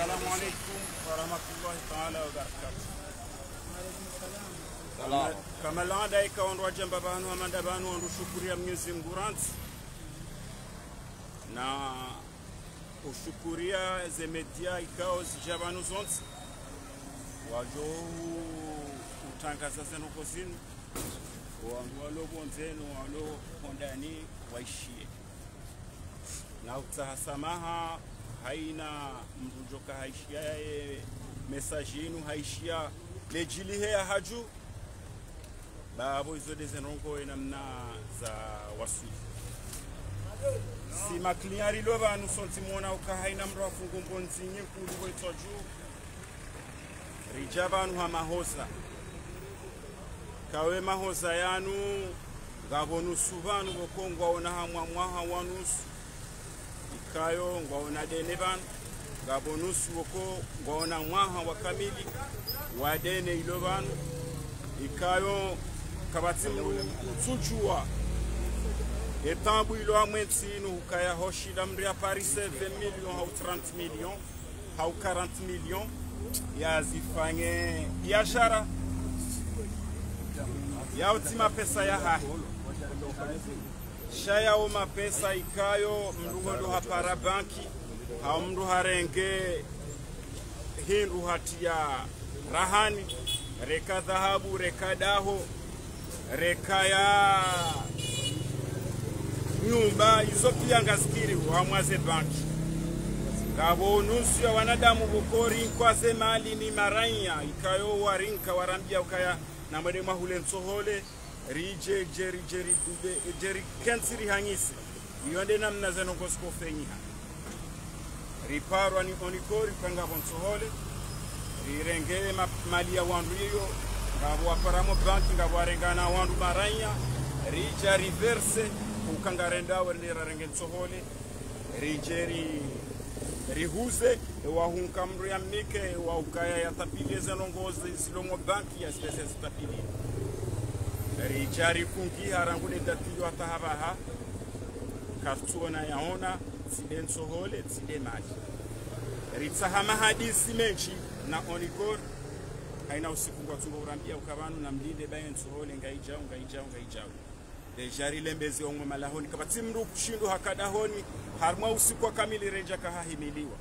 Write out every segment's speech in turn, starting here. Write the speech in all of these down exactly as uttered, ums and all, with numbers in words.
Assalamu alaikum warahmatullahi taala wabarakatuh. Kama, kama landa ika wandru wadjamba pvanu, hama nda pvanu wandru shukuriya Mwenyezi Mungu randzi. Na ushukuriya ze média ikao zidja pvanu zontsi. Wadjo u-, utrangaza ze ndrongoo zinu. Wandru walo pvondze no walo hondani waishiye. Na utsaha samaha, haina mndru djoka haishiya ye message inu, haishiya ledjili he ya hadju. Ba apvo izo nde ze ndrongoo ye namna za waswili. Si ma client rilo pvanu sontsi mwona uka haina mndru afungu mbondzi nyi kulu wetwa dju. Ridja pvanu ha mahoza. Kawe mahoza yanu, ngapvo nusu pvanu pvoko ngwaona hamwa mwaha wa nusu. Ikayo ngwaona dene pvanu, ngapvo nusu pvoko ngwaona mwaha wa kamili wa dene ilo pvanu. Ikayo kapvatsi mndru utsudjuwa. Etabu ilo amwentsi inu ukaya hoshinda mndru ya parise vingt millions hau trente millions hau quarante millions, yazifanye biashara, yautsi mapesa yahahe. Sha yawo mapesa ikayo mndru ngwendo hapara banki, hau mndru harenge hindru hatiya rahani, reka dhahabu, reka daho, reka ya nyumba, izo piya ngazikiri hamwa ze banki. Ngapvo nusu ya wanadamu pvoko rinkwa ze mali ni maraiya, ikayo warinka warambiya ukaya namwende mwahule ntsohole, ridje, dje, ridje, ridube, dje, rikentsi rihanyise. Iyo nde namna ze ndrongoo zikofenyiha. Riparwa ni ONICOR, ripanga pvo ntsohole, rirenge ma-, mali ya wandru iyo, ngapvo waparamo banki, ngapvo warengana wandru maraiya, ridja riverse, uka ngarendao rende rarenge ntsohole, ridje ri-, rihuze, ewa hunka mndru ya mnike, ewa ukaya ya tapile ze ndrongoo zi-, zilomo banki ya zipese zitapile. Ridja rifungiha rangu nde dati iyo hata hapvaha, kartsuona yaona, tsi nde ntsohole, tsi nde mali. Ritsaha mahadisi mendji na ONICOR, haina usiku ngwatsungo urambiya uka pvanu namlinde baye ntsohole, ngaidjao, ngaidjao, ngaidjao. Déjà rilembeze omwe malahoni, kapvatsi mndru kushindo haka dahoni, harimwa usiku wa kamili redja kahahimiliwa.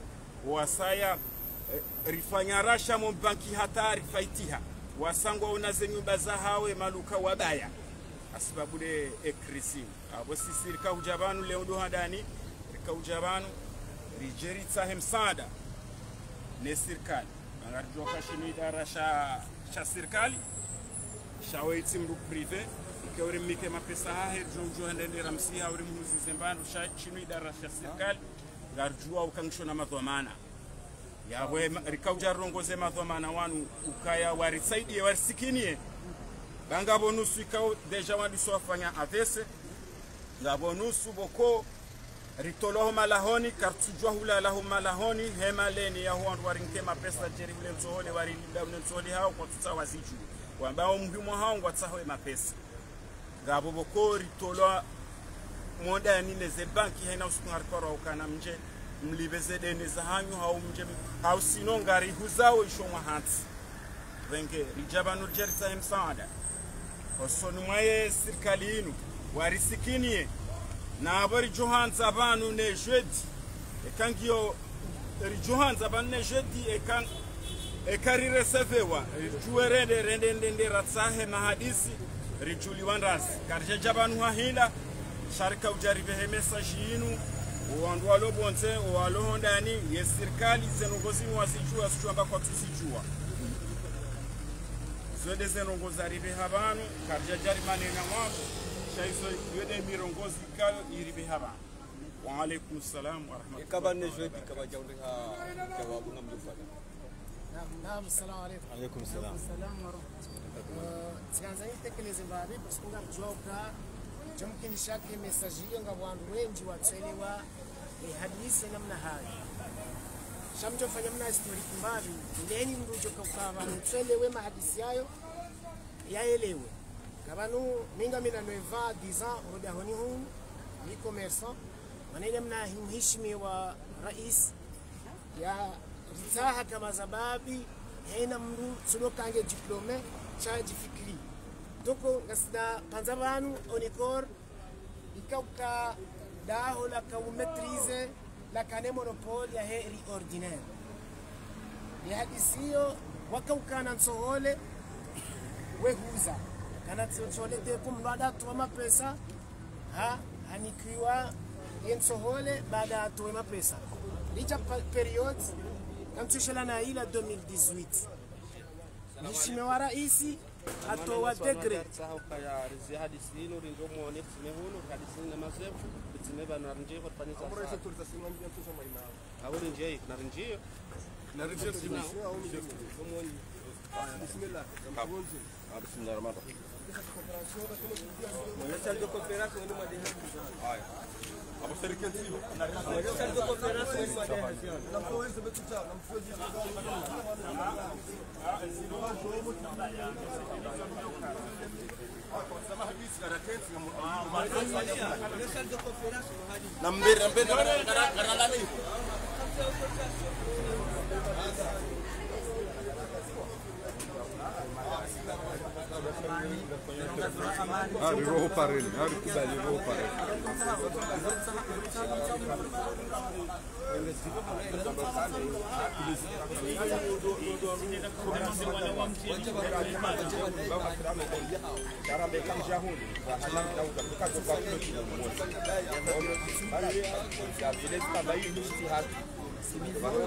Wasaya, eh, rifanya rasha mo banki hata rifaitiha. Wasangwa una ze nyumba zahawo maluka wabaya. Hasibabu nde e crise. Apvo sisi rika udja pvanu leo ndo handani, rika udja pvanu, ridje ritsahe msaada ne sirikali. Ngaridjuwa uka shinu idara sha, sha sirikali, sha weitsi mndru privé, ike uri mnike mapesa hahe, ridjo udjo hende nde ramsiha, uri mhuzize mbandru, sha shinu idara sha sirikali, ngaridjuwa uka ngisho na madhwamana. Yapvo ema-, rika udja rirongoze madhwamana wanu, ukaya warisaidiye, warisikiniye. Ba ngapvo nusu ikao déjà wandiso wafanya A V C, ngapvo nusu pvoko ritolwa ho malahoni, kartsudjuwa hulala ho malahoni, he maleni yaho wandru warinke mapesa djeri ule ntsohole, warilinda ule ntsohole hawo, kwatsutsaha wazidjuwe. Wamba o muhimu hawo ngwatsaho e mapesa. Ngapvo pvoko ritolwa mo ndani ne ze banki, haina usiku ngariparwa uka namdje mlipve ze deni zahanyu, hau mdje, hau sino ngarihuzao isho mwahantsi. Pvenge, ridja pvanu ridje ritsahe msaada. Osoni mwa ye sirikali inu, warisikiniye. Na apvo ridjo handza pvanu ne jeudi. Eka ngiyo, ridjo handza pvanu ne jeudi, eka, eka rirecevewa. Ridjuwe rende, rende, nde, nde ratsahe mahadisi, ridjuliwa ndazi. Karidjadja pvanu hahila, sha rika udja ripvehe message inu, o wandru walo pvondze, o walo ho ndani, ye sirikali, ze ndrongoo zinu wazidjuwa, zidjuwa amba kwatsuzidjuwa. Zo nde ze ndrongoo zaripveha pvanu, karidjadja rimanena wandru, sha izo, yo nde mirongoo zikao iripveha pvanu. Wa alaikum salam wa rahmatullahi wa barakatuh. Eka pvanu ne jeudi, kapvadja undriha djawabu ngamdjofanya. Naam, naam, assalamu alaikum. Alaikum salam. Alaikum salam wa rahmatullah. Eh, tsikandza nitekeleze mbapvi, parce que ngaridjuwa uka, djamkinisha ke message iyo ngapvo wandru wendji watsuelewa, eh, hadisi namna hayo. Sha mdjofanya mna historique mbapvi, ndeni mndru djoka uka pvanu utsuelewe mahadisi yayo, yaelewe. Kapvanu, mi ngamina neuf ans, dix ans, ho dahoni hunu, mi commerçant, mwana ile mna him-, mheshimiwa rais, ya Ritsaha hama zababi, haina mndru tsulo kange diplômé, sha djifikiri. Donc, ngasina pvandza pvanu, ONICOR, ikauka daho laka u maîtriser, lakana monopole yahe riz ordinaire. Ye hadisi iyo, wakaukana ntsohole, wehuza. Kana ntsohole te kumlwada tuwa mapesa, ha, hanikiwa ye ntsohole baada atowe mapesa. Licha pa-, période, kamtsushela na ila deux mille dix-huit. Mheshimiwa Raisi, atowa décret. Tsaha ukaya rizie hadisi inu, rinjo mwone, tsime hunu, hadisi inu na mazefu, tsime ba na rinjie kwa tufanyisa sa. Awo rinjie, na rinjie. Na rinjie, bismillah. Bismillah. Ah, bismillah, Ramadan. Salle de coopération, ni mwa de. Haya. Abo serikali. Salle de coopération, ni mwa de. Ari roho pareni, ari kubali roho pareni.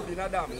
Binadamu,